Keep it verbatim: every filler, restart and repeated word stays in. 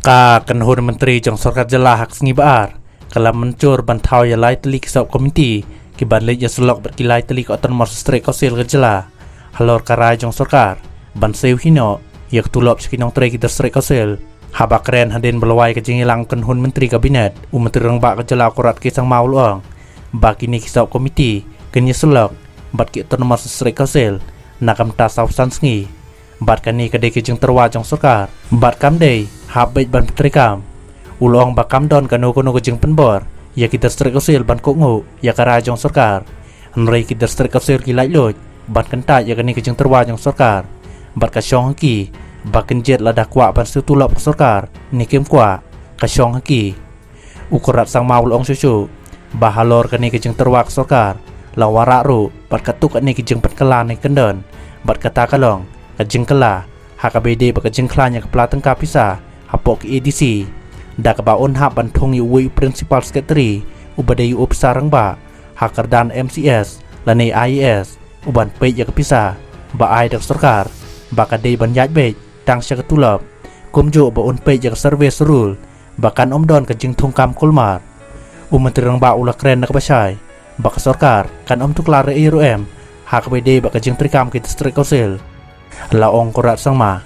Ka kynhun myntri jong sorkar jylla ha ka sngi ba ar ka la mynjur ban thaw ïa lai tylli ki sub committee ki ban leit ïasyllok bad ki lai tylli ki autonomous district council ka jylla halor ka rai jong sorkar ban siew hi noh ïa ka tulop sha ki nongtrei ki district council. Haba kren hadien ba la wai ka jingïalang kynhun myntri kabinet, u myntri rangbah ka jylla Conrad K Sangma u la ong ba kine ki sub committee kin ïasyllok bad ki autonomous district council na ka bynta saw san sngi. Bad kane ka dei ka jingtyrwa jong sorkar bad kam dei hap beit ban pyntreikam. U la ong ba kam don kano kano ka jingpynbor ïa ki district council ban kohnguh ïa ka rai jong sorkar. Hynrei ki district council ki laitluid ban kyntait ïa kane ka jingtyrwa jong sorkar bad ka shong ha ki ba kin jied lada kwah ban siew tulop ka sorkar ne kim kwah, ka shong ha ki. U Conrad Sangma u la ong shuh shuh ba halor kane ka jingtyrwa ka sorkar la wanrah ruh bad katto katne ki jingpynkylla ne kyndon, bad kata ka long ka jingkylla ha kaba ïadei bad ka jingkhlaiñ ïa ka pla tyngka pisa hapoh ki A D C, da kaba un hap ban thung ïa uwei u principal secretary uba dei u ophisar rangbah ha kyrdan M C S lane I A S u ban peit ïa ka pisa ba ai da ka sorkar, ba ka dei ban ïaid beit tang sha ka tulop, kumjuh ba un peit ïa ka service rule ba kan ym don ka jingthungkam kulmar. U myntri rangbah u la kren na kaba shai ba ka sorkar kan ym tuklar ei ruh em ha kaba ïadei bad ka jingtreikam ki district council. La ong Conrad Sangma